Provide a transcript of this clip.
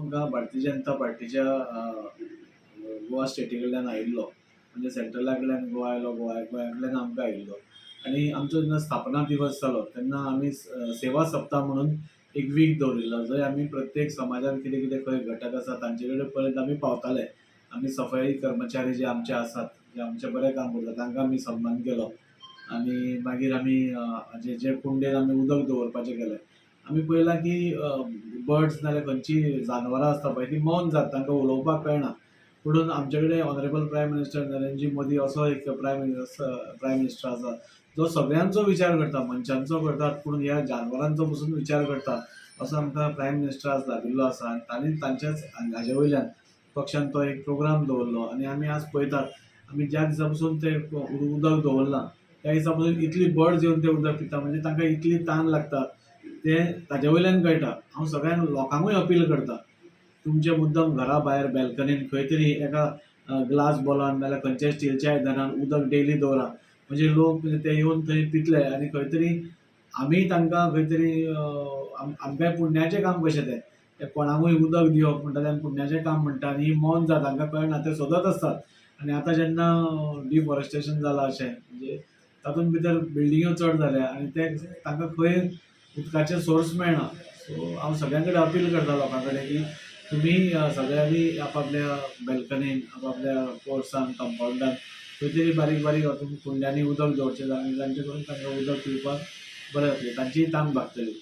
आमकां भारतीय जनता पार्टीच्या गोवा स्टेटी कडल्यान आयिल्लो, म्हणजे सेंट्रला कडल्यान गोवा आयलो, गोव्या कडल्यान आमकां आयिल्लो. आनी आमचो जेन्ना स्थापना दिवस जालो तेन्ना आमी सेवा सप्ताह म्हणून एक वीक दवरिल्लो, जंय आमी प्रत्येक समाजान कितें कितें खंय घटक आसा तांचे कडेन पर्यंत आमी पावताले. आमी सफाई कर्मचारी जे आमचे आसात, जे आमचें बरें काम करता, तांकां आमी सन्मान केलो. आनी मागीर आमी जे जे कुंडेन आमी उदक दवरपाचें केलें. आमी पळयलां की बर्ड्स नाजाल्यार खंयचीय जानवरां आसता पळय, ती मौन जाता, तांकां उलोवपाक कळना. पुणून आमचे कडेन honourable prime minister Narendra Modi असो एक प्रायम मिनिस्टर आसा, जो सगळ्यांचो विचार करता, मनशांचो करतात, पूण ह्या जानवरांचो पसून विचार करता, असो आमकां प्रायम मिनिस्टर आज लाभिल्लो आसा. आनी तांणी तांच्याच हाजे वयल्यान पक्षान तो एक प्रोग्राम दवरलो. आनी आमी आज पळयतात, आमी ज्या दिसा पसून ते उदक दवरलां त्या दिसा पसून इतली बर्ड्स येवन ते उदक पिता, म्हणजे तांकां इतली तान लागता तें ताजे वयल्यान कळटा. हांव सगळ्यांक लोकांकूय अपील करता, तुमचे मुद्दम घरा भायर बॅल्कनीन खंय तरी एका ग्लास बॉलान नाजाल्यार खंयच्याय स्टिलच्या आयदनान उदक डेली दवरा, म्हणजे लोक ते येवन थंय पितले आनी खंय तरी आमी तांकां खंय तरी आमकांय पुण्याचें काम कशें तें. ते कोणाकूय उदक दिवप म्हणटा तें पुण्याचें काम म्हणटा. आनी ही मौन जात, तांकां कळना, ते सोदत आसतात. आनी आतां जेन्ना डिफॉरेस्टेशन जालां अशें, म्हणजे तातूंत भितर बिल्डिंग्यो चड जाल्या आनी ते तांकां खंय उदकाचे सोर्स मेळना. सो हांव सगळ्यां कडेन अपील करता लोकां कडेन की तुमी सगळ्यांनी आपापल्या बॅल्कनीन, आपापल्या पोरसान, कंपावंडान खंय तरी बारीक बारीक हातूंत कुंड्यांनी उदक दवरचें, जाणें करून तांकां उदक पिवपाक बरें जातलें, तांचीय तान भागतली.